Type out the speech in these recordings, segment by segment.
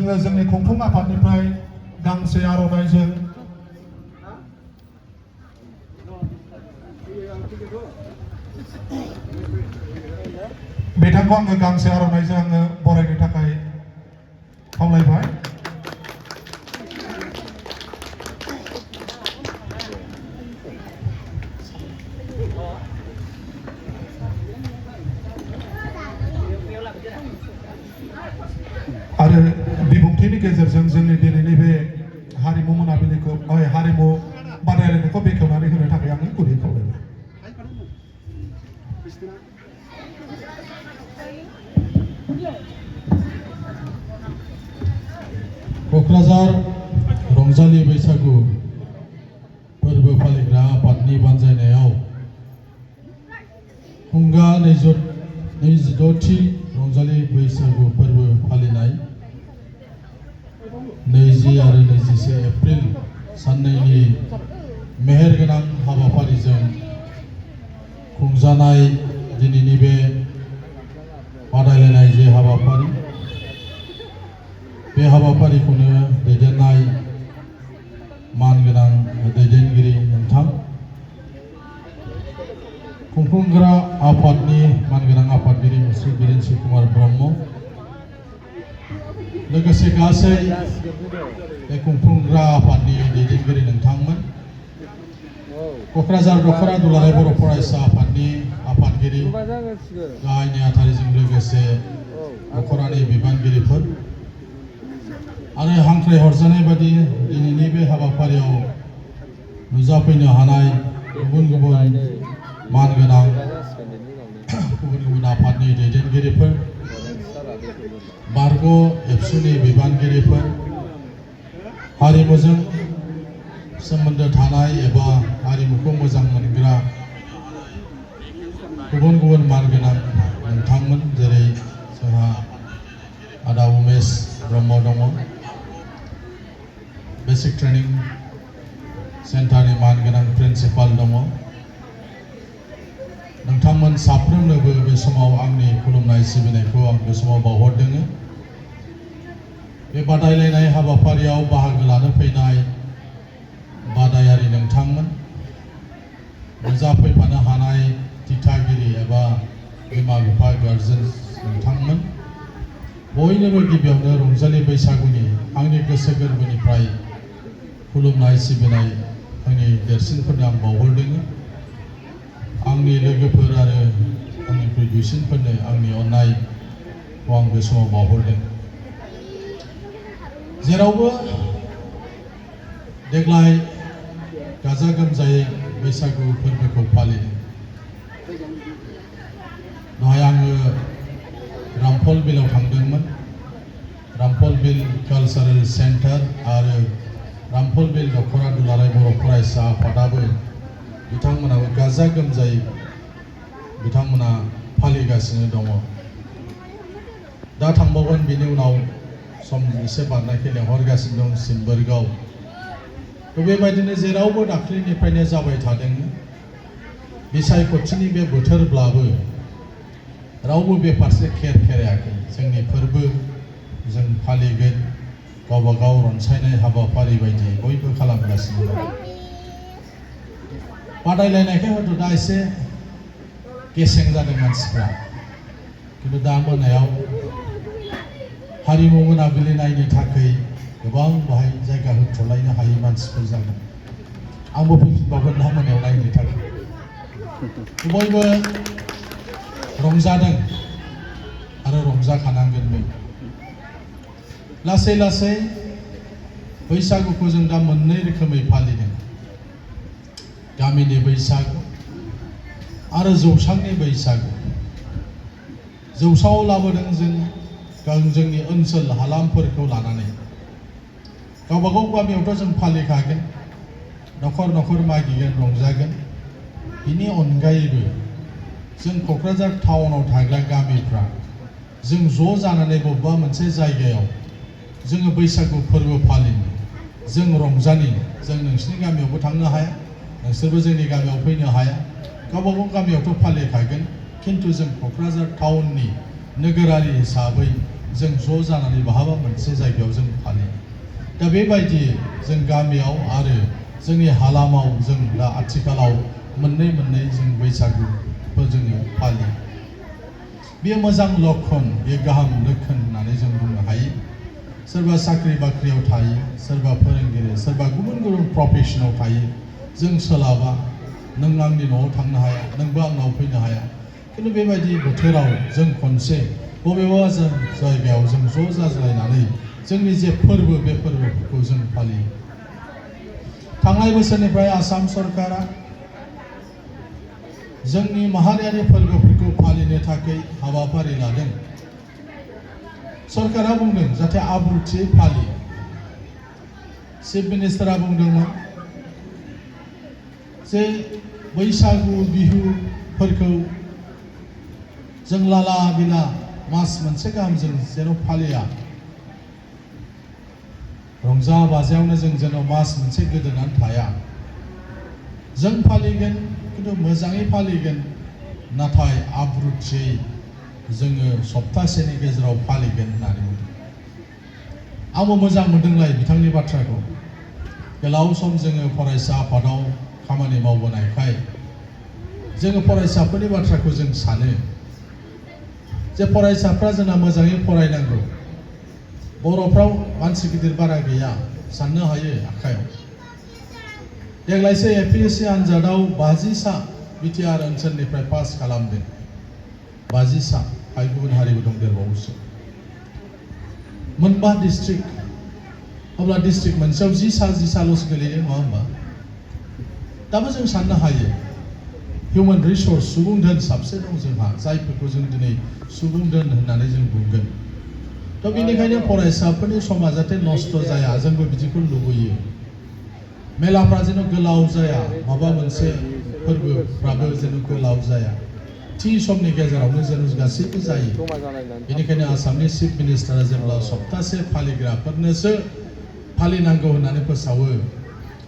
जोंनि खुंफुं आफादनिफ्राय गांसे आर'नाइजों बिथांखौ आङो गांसे आर'नाइजों आङो बरायनो थाखाय खावलायबाय। आरो बिबुंथिनि गेजेरजों जोंनि दिनैनि बे हारिमु मोनाबिलिखौ हारिमु बादायलायनायखौ बेखेवनानै होनो थाखाय आङो गुरै खावलायबाय। क'क्राझार रंजालि बैसागु फोरबो फालिग्रा आफादनि बानजायनायाव हुंगा 26थि रंजालि बैसागु फोरबो फालिनाय 20 आरो 21 एप्रिल साननैनि मेहेरगोनां हाबाफारिजों खुंजानाय दिनैनि बे बादायलायनाय जे हाबाफारि बे हाबाफारिखौनो दैदेननाय मानगोनां दैदेनगिरि नोंथां, खुंफुंग्रा आफादनि मानगोनां आफादगिरि मुस्रि बिरेनसि कुमार ब्रह्म, लोगोसे गासै बे खुंफुंग्रा आफादनि दैदेनगिरि नोंथांमोन, क'क्राझार दख'रा दुलाराय बर' फरायसा आफादनि आफादगिरि गाहाय नेहाथारिजों लोगोसे दख'रानि बिबानगिरिफोर आरो हांख्राय हरजानाय बादि दिनैनि बे हाबाफारियाव नुजाफैनो हानाय गुबुन गुबुन मानगोनां गुबुन गुबुन आफादनि दैदेनगिरिफोर, बारग' एबसुनि बिबानगिरिफोर, हारिमुजों सोमोन्दो थानाय एबा हारिमुखौ मोजां मोनग्रा गुबुन गुबुन मानगोनां नोंथांमोन, जेरै जोंहा आदा उमेश ब्रह्म दङ, बेसिक ट्रेनिं सेन्टारनि मानगोनां प्रिन्सिपाल दङ, नोंथांमोन साफ्रोमनोबो बे समाव आंनि खुलुमनाय सिबिनायखौ आं बे समाव बावहरदों। बे बादायलायनाय हाबाफारियाव बाहागो लानो फैनाय बादायारि नोंथांमोन, नुजाफैफानो हानाय दिथागिरि एबा बिमा बिफा गार्जेन नोंथांमोन, बयनोबो गिबियावनो रंजालि बैसागुनि आंनि गोसो गोरबोनिफ्राय खुलुमनाय सिबिनाय आंनि देरसिनफोरनो आं बावहरदों। आंनि लोगोफोर आरो आंनिख्रुइ दुइसिनफोरनो आंनि अननायखौ आं बे समाव बावहरदों। जेरावबो देग्लाय गाजा गोमजायै बैसागु फोरबोखौ फालिदों। दहाय आङो रामफल बिलाव थांदोंमोन। रामफल बिल कालचारेल सेन्टार आरो रामफल बिल दख'रा दुलाराय बर' फरायसा आफादाबो बिथांमोनाबो गाजा गोमजायै बिथांमोना फालिगासिनो दङ। दा थांबावगोन, बिनि उनाव सम एसे बारनायखाय लेंहरगासिनो दं सिम्बोरगाव। बेबायदिनो जेरावबो दाख्लैनिफ्रायनो जाबाय थादों। बिसायख'थिनि बे बोथोरब्लाबो रावबो बे फारसे खेर खेरायाखै। जोंनि फोरबो जों फालिगोन, गावबा गाव रनसायनाय हाबाफारि बायदि बयबो खालामगासिनो दं। बादायलायनायखाय हयथ' दा एसे गेसें जादों मानसिफ्रा, खिन्थु दा मोनायाव हारिमु मोनाबिलि नायनो थाखाय गोबां बाहाय जायगा होथ'लायनो हायै मानसिफोर जागोन। आंबो फैफिनबावगोन दा मोनायाव नायनो थाखाय। बयबो रंजादों आरो रंजाखानांगोनबो। लासै लासै बैसागुखौ जों दा मोननै रोखोमै फालिदों। गामिनि बैसागु आरो जौसांनि बैसागु। जौसाङाव लाबोदों जोंनि ओनसोल हालामफोरखौ लानानै। गावबागाव गामियावथ' जों फालिखागोन, न'खर न'खर मागिगोन, रंजागोन। बिनि अनगायैबो जों क'क्राझार टाउनाव थाग्रा गामिफ्रा जों ज' जानानै बबेबा मोनसे जायगायाव जोङो बैसागु फोरबो फालिनो, जों रंजानि। जों नोंसिनि गामियावबो थांनो हाया, नोंसोरबो जोंनि गामियाव फैनो हाया। गावबागाव गामियावथ' फालिखागोन, खिन्थु जों क'क्राझार टाउननि नोगोरारि हिसाबै जों ज' जानानै बहाबा मोनसे जायगायाव जों फालियो दा बेबायदि जों गामियाव आरो जोंनि हालामाव जों दा आथिखालाव मोननै जों बैसागुखौ जोङो फालियो बेयो मोजां लक्षण बेयो गाहाम लक्षण होननानै जों बुंनो हायो सोरबा साख्रि बाख्रियाव थायो सोरबा फोरोंगिरि सोरबा गुबुन प्रफेशनाव थायो जों सोलाबा नों आंनि न'आव थांनो हाया नोंबो आंनाव फैनो हाया खिन्थु बेबायदि बोथोराव जों खनसे बबेबा जों जायगायाव जों ज' जाज्लायनानै जोंनि जे फोरबो बे फोरबोफोरखौ जों फालियो थांनाय बोसोरनिफ्राय आसाम सरकारा जोंनि माहारियारि फोरबोफोरखौ फालिनो थाखाय हाबाफारि लादों सरकारा बुंदों जाहाथे आब्रुथियै फालियो चिफ मिनिस्टारा बुंदोंमोन जे बैसागु बिहुफोरखौ जों लाला बिला मास मोनसे गाहाम जों जेन' फालिया रंजा बाजायावनो जों जेन' मास मोनसे गोदोनानै थाया जों फालिगोन खिन्थु मोजाङै फालिगोन नाथाय आब्रुथियै जोङो सप्तासेनि गेजेराव फालिगोन होननानै बुंदों आंबो मोजां मोनदोंलाय बिथांनि बाथ्राखौ गोलाव सम जोङो फरायसा आफादाव खामानि मावबोनायखाय जोङो फरायसाफोरनि बाथ्राखौ जों सानो जे फरायसाफ्रा जोंना मोजाङै फरायनांगौ बर'फ्राव मानसि गिदिर बारा गैया साननो हायो आखायाव देग्लायसो APSC आनजादाव 50 सा बिटिआर ओनसोलनिफ्राय पास खालामदों 50 सा गुबुन हारिबो दं देरबावोसो मोनबा डिस्ट्रिक्ट अब्ला डिस्ट्रिक्ट मोनसेयाव 10 साल'सो गोलैयो नङा होमबा दाबो जों साननो हायो हिउमेन रिसोर्स सुबुं धोन साबसे दं जोंहा जायफोरखौ जों दिनै सुबुं धोन होननानै जों बुंगोन थ' बेनिखायनो फरायसाफोरनि समा जाहाथे नस्थ' जाया जोंबो बिदिखौ लुबैयो मेलाफ्रा जेन' गोलाव जाया माबा मोनसे फोरबोफ्राबो जेन' गोलाव जाया थि समनि गेजेरावनो जेन' गासैबो जायो बेनिखायनो आसामनि चिफ मिनिस्टारा जेब्ला सप्तासे फालिग्राफोरनोसो फालिनांगौ होननानै फोसावो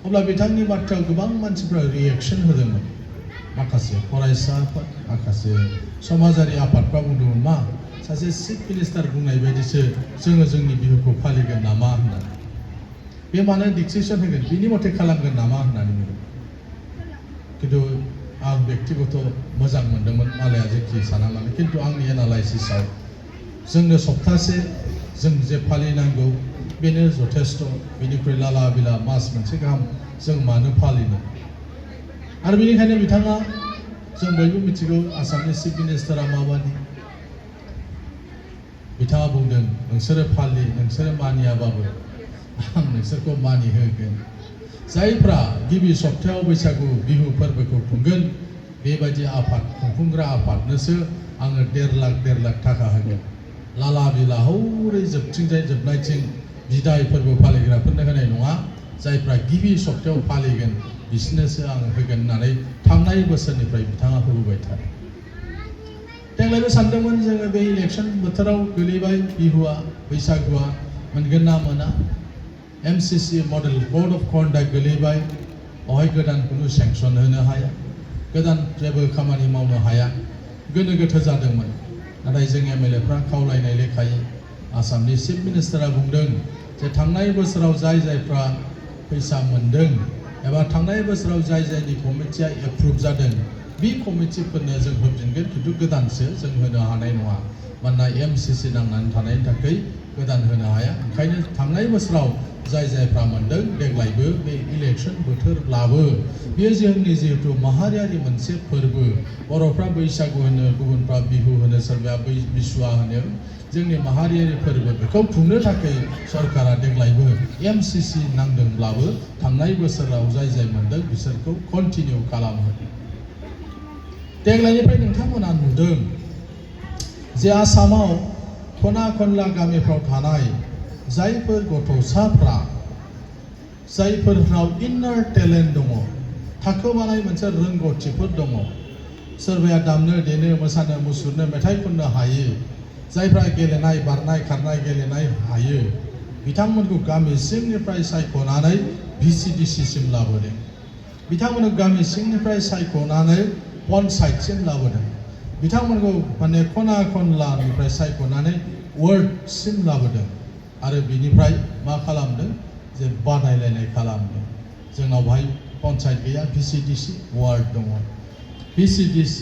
अब्ला बिथांनि बाथ्रायाव गोबां मानसिफ्रा रिएक्शन होदोंमोन माखासे फरायसाफोर माखासे समाजारि आफादफ्रा बुंदोंमोन मा सासे चिफ मिनिस्टार बुंनाय बायदिसो जोङो जोंनि बिहुखौ फालिगोन नामा होननानै बे मानो डिक्टेसन होगोन बिनि मथे खालामगोन नामा होननानै बुंदों खिन्थु आं व्यक्तिगत मोजां मोनदोंमोन मालाया जेखि साना मानो खिन्थु आंनि एनालाइसिसआव जोंनो सप्तासे जों जे फालिनांगौ बेनो जथेस्थ बेनिख्रुइ लाला बिला मास मोनसे गाहाम जों मानो फालिनो आरो बेनिखायनो बिथाङा जों बयबो मिथिगौ आसामनि चिफ मिनिस्टारा माबादि बिथाङा बुंदों नोंसोरो फालि नोंसोरो मानियाबाबो आं नोंसोरखौ मानिहोगोन जायफ्रा गिबि सप्तायाव बैसागु बिहु फोरबोखौ खुंगोन बेबायदि आफाद खुंफुंग्रा आफादनोसो आङो 1.5 लाख थाखा होगोन लाला बिला हौरै जोबनायथिं बिदाय फोरबो फालिग्राफोरनो होनाय नङा जायफ्रा गिबि सप्तायाव फालिगोन बिसोरनोसो आङो होगोन होननानै थांनाय बोसोरनिफ्राय बिथाङा होबोबाय थादों देग्लायबो सानदोंमोन जोङो बे इलेक्सन बोथोराव गोलैबाय बिहुआ बैसागुआ मोनगोन ना मोना MCC model board of conduct गोलैबाय बेवहाय गोदान कुनु सेंसन होनो हाया गोदान जेबो खामानि मावनो हाया गोनो गोथो जादोंमोन नाथाय जों MLAफ्रा खावलायनाय लेखायै आसामनि चिफ मिनिस्टारा बुंदों जे थांनाय बोसोराव जायफ्रा फैसा मोनदों एबा थांनाय बोसोराव जायनि कमिटिया एप्रुभ जादों बे कमिटिफोरनो जों होफिनगोन खिन्थु गोदानसो जों होनो हानाय नङा मानोना MCC नांनानै थानायनि थाखाय गोदान होनो हाया ओंखायनो थांनाय बोसोराव जायफ्रा मोनदों देग्लायबो बे इलेक्सन बोथोरब्लाबो बेयो जोंनि जिहेतु माहारियारि मोनसे फोरबो बर'फ्रा बैसागु होनो गुबुनफ्रा बिहु होनो सोरबाया बिसुवा होनो जोंनि माहारियारि फोरबो बेखौ खुंनो थाखाय सरकारा देग्लायबो MCC नांदोंब्लाबो थांनाय बोसोराव जाय मोनदों बिसोरखौ कन्टिनिउ खालामहोदों देग्लायनिफ्राय नोंथांमोना नुदों जे आसामाव खना खनला गामिफ्राव थानाय जायफोर गथ'साफ्रा जायफोरनाव इन्नार टेलेन्ट दङ थाखोमानाय मोनसे रोंगौथिफोर दङ सोरबाया दामनो देनो मोसानो मुसुरनो मेथाइ खननो हायो जायफ्रा गेलेनाय बारनाय खारनाय गेलेनाय हायो बिथांमोनखौ गामि सिंनिफ्राय सायख'नानै VCDC सिम लाबोदों बिथांमोनखौ गामि सिंनिफ्राय सायख'नानै पन्चायतसिम लाबोदों बिथांमोनखौ माने खना खनलानिफ्राय सायख'नानै वर्ल्डसिम लाबोदों आरो बिनिफ्राय मा खालामदों जे बादायलायनाय खालामदों जोंनाव बेहाय पन्सायत गैया VCDC वार्ड दङ VCDC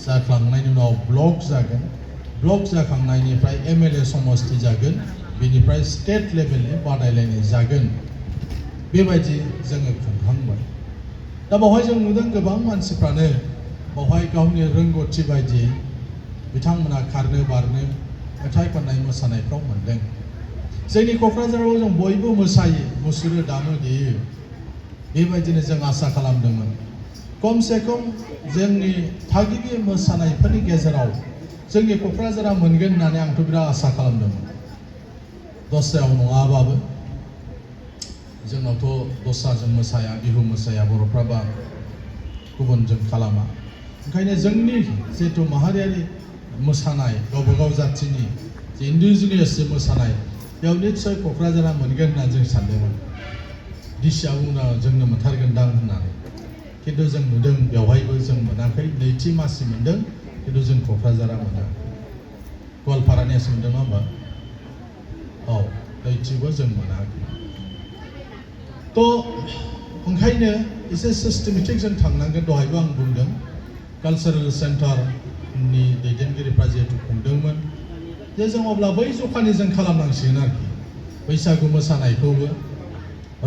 जाखांनायनि उनाव ब्लक जागोन ब्लक जाखांनायनिफ्राय MLA समष्टि जागोन बिनिफ्राय स्टेट लेभेलनि बादायलायनाय जागोन बेबायदि जोङो खुंखांबाय दा बेवहाय जों नुदों गोबां मानसिफ्रानो बेवहाय गावनि रोंगौथि बायदियै बिथांमोना खारनो बारनो मेथाइ खननाय मोसानायफ्राव मोनदों जोंनि क'क्राझाराव जों बयबो मोसायो मुसुरो दामो देयो बेबायदिनो जों आसा खालामदोंमोन खमसे खम जोंनि थागिबि मोसानायफोरनि गेजेराव जोंनि क'क्राझारा मोनगोन होननानै आंथ' बिराद आसा खालामदोंमोन दस्रायाव नङाबाबो जोंनावथ' दस्राजों मोसाया बिहु मोसाया बर'फ्राबा गुबुनजों खालामा ओंखायनो जोंनि जिहेथु माहारियारि मोसानाय गावबा गाव जाथिनि जे इन्डिजिनियास मोसानाय बेयाव निस्सय क'क्राझारा मोनगोन होनना जों सानदोंमोन डिसिआ बुंना जोंनो मोनथारगोनदां होननानै खिन्थु जों नुदों बेवहायबो जों मोनाखै नैथि मासि मोनदों खिन्थु जों क'क्राझारा मोनदों गवालपारानियासो मोनदों नङा होमबा औ नैथिबो जों मोनाखै थ' ओंखायनो एसे सिस्टेमेटिक जों थांनांगोन दहायबो आं बुंदों कालचारेल सेन्टारनि दैदेनगिरिफ्रा जिहेतु खुंदोंमोन जे जों अब्ला बै जखानि जों खालामनांसिगोन आरोखि बैसागु मोसानायखौबो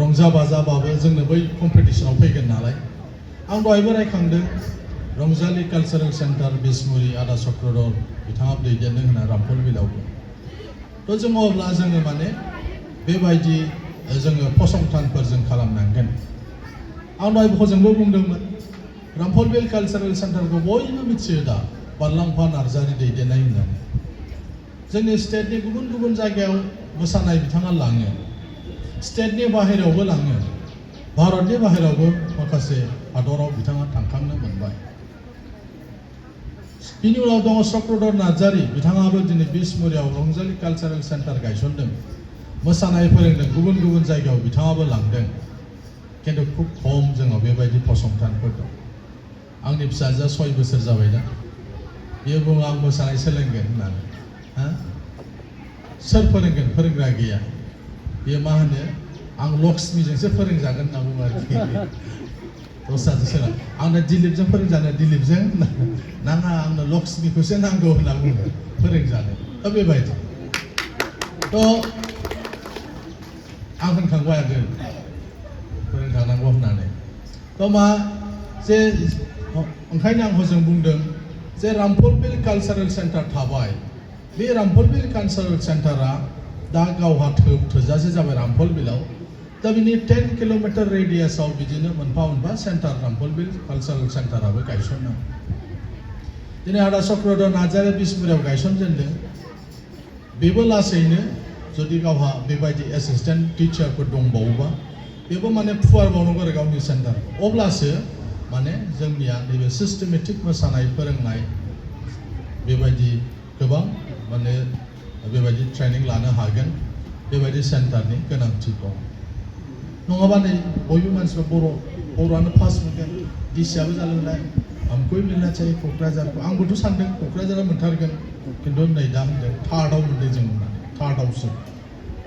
रंजा बाजाबाबो जोंनो बै कम्पिटिसनाव फैगोन नालाय आं दहायबो रायखांदों रंजालि कालचारेल सेन्टार बिसमुरि आदा चक्रधर बिथाङा दैदेनदों होनना रामफल बिलावबो थ' जों अब्ला जोङो माने बेबायदि जोङो फसंथानफोर जों खालामनांगोन आं दहाय हजोंबो बुंदोंमोन रामफलबिल कालचारेल सेन्टारखौ बयबो मिथियो दा बारलांफा नार्जारि दैदेननाय होननानै जोंनि स्टेटनि गुबुन गुबुन जायगायाव मोसानाय बिथाङा लाङो स्टेटनि बाहेरायावबो लाङो भारतनि बाहेरायावबो माखासे हादराव बिथाङा थांखांनो मोनबाय बिनि उनाव दङ चक्रधर नार्जारि बिथाङाबो दिनै बिसमुरियाव रंजालि कालचारेल सेन्टार गायसनदों मोसानाय फोरोंदों गुबुन गुबुन जायगायाव बिथाङाबो लांदों खिन्थु खुब खम जोंनाव बेबायदि फसंथानफोर दं आंनि फिसाजोआ 6 बोसोर जाबाय दा बियो बुङो आं मोसानाय सोलोंगोन होननानै हा सोर फोरोंगोन फोरोंग्रा गैया बियो मा होनो आं लक्ष्मीजोंसो फोरोंजागोन होनना बुङो आरोखि दस्राजों सोलों आंनो दिलीपजों फोरोंजानो दिलीपजों नाङा आंनो लक्ष्मीखौसो नांगौ होनना बुङो फोरोंजानो दा बेबायदि थ' आं होनखांबाय आगोल फोरोंखानांगौ होननानै थ' मा जे ओंखायनो आं हजों बुंदों जे रामफलबिल कालचारेल सेन्टार थाबाय बे रामफलबिल कालचारेल सेन्टारा दा गावहा थोजासे जाबाय रामफलबिलाव दा बिनि 10 किल'मिटार रेडियासआव बिदिनो मोनफा मोनफा सेन्टार रामफलबिल कालचारेल सेन्टाराबो गायसननांगौ दिनै आदा चक्रधर नार्जारि बिसमुरियाव गायसनजेनदों बेबो लासैनो जुदि गावहा बेबायदि एसिस्टेन्ट टिचारफोर दंबावोबा बेबो माने फुवारबावनांगौ आरो गावनि सेन्टार अब्लासो माने जोंनिया नैबे सिस्टेमेटिक मोसानाय फोरोंनाय बेबायदि गोबां माने बेबायदि ट्रेनिं लानो हागोन बेबायदि सेन्टारनि गोनांथि दं नङाबा नै बयबो मानसिफ्रा बर'आनो फार्स्ट मोनगोन डिसिआबो जालोंनाय हमको मिलना चाहिए क'क्राझारखौ आंबोथ' सानदों क'क्राझारा मोनथारगोन खिन्थु नै दा होनदों थार्डआव मोनदों जों थार्डआवसो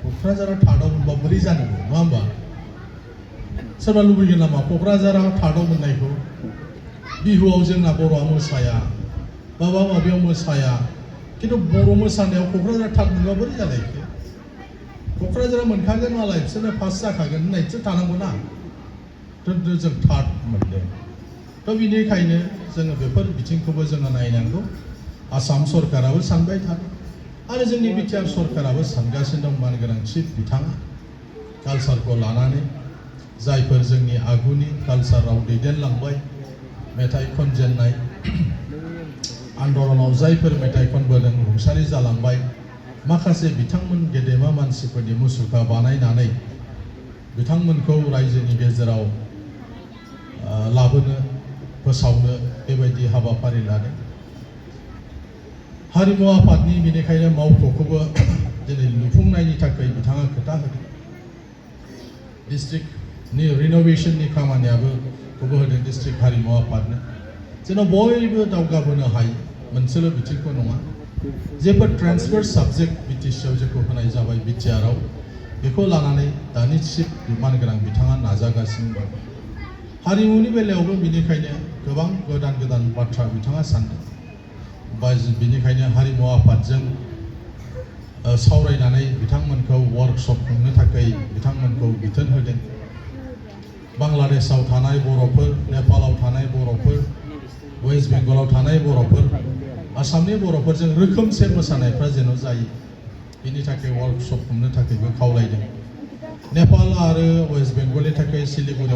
क'क्राझारा थार्डआव मोनबा बोरै जानांगौ नङा होमबा सोरबा लुबैगोन नामा क'क्राझारा थार्डआव मोननायखौ बिहुआव जोंना बर'आ मोसाया माबा माबियाव मोसाया खिन्थु बर' मोसानायाव क'क्राझारा थार्ड मोनबा बोरै जालायखो क'क्राझारा मोनखागोन मालाय बिसोरनो फार्स्ट जाखागोन होननायसो थानांगौ ना जों थार्ड मोनदों थ' बिनिखायनो जोङो बेफोर बिथिंखौबो जोङो नायनांगौ आसाम सरकाराबो सानबाय थादों आरो जोंनि बिटिआर सरकाराबो सानगासिनो दं मानगोनां चिफ बिथाङा कालचारखौ लानानै जायफोर जोंनि आगुनि कालचाराव दैदेनलांबाय मेथाइ खनजेननाय आन्दलनाव जायफोर मेथाइ खनबोदों रुंसारि जालांबाय माखासे बिथांमोन गेदेमा मानसिफोरनि मुसुखा बानायनानै बिथांमोनखौ रायजोनि गेजेराव लाबोनो फोसावनो बेबायदि हाबाफारि लादों हारिमु आफादनि बेनिखायनो मावख'खौबो दिनै लुफुंनायनि थाखाय बिथाङा खोथा होदों डिस्ट्रिक्टनि रिन'भेशननि खामानियाबो होदों डिस्ट्रिक्ट हारिमु आफादनो जेन' बयबो दावगाबोनो हायो मोनसेल' बिथिंखौ नङा जेबो ट्रान्सफर साबजेक्ट बिटिसिआव जेखौ होनाय जाबाय बिटिआरआव बेखौ लानानै दानि चिफ बिबान गोनां बिथाङा नाजागासिनो दं हारिमुनि बेलायावबो बिनिखायनो गोबां गोदान गोदान बाथ्रा बिथाङा सानदों बा बिनिखायनो हारिमु आफादजों सावरायनानै बिथांमोनखौ वर्कशप खुंनो थाखाय बिथांमोनखौ बिथोन होदों बांलादेशआव थानाय बर'फोर नेपालाव थानाय बर'फोर वेस्ट बेंगलाव थानाय बर'फोर आसामनि बर'फोरजों रोखोमसे मोसानायफ्रा जेन' जायो बिनि थाखाय वर्कशप खुंनो थाखायबो खावलायदों नेपाल आरो वेस्ट बेंगलनि थाखाय सिलिगुरियाव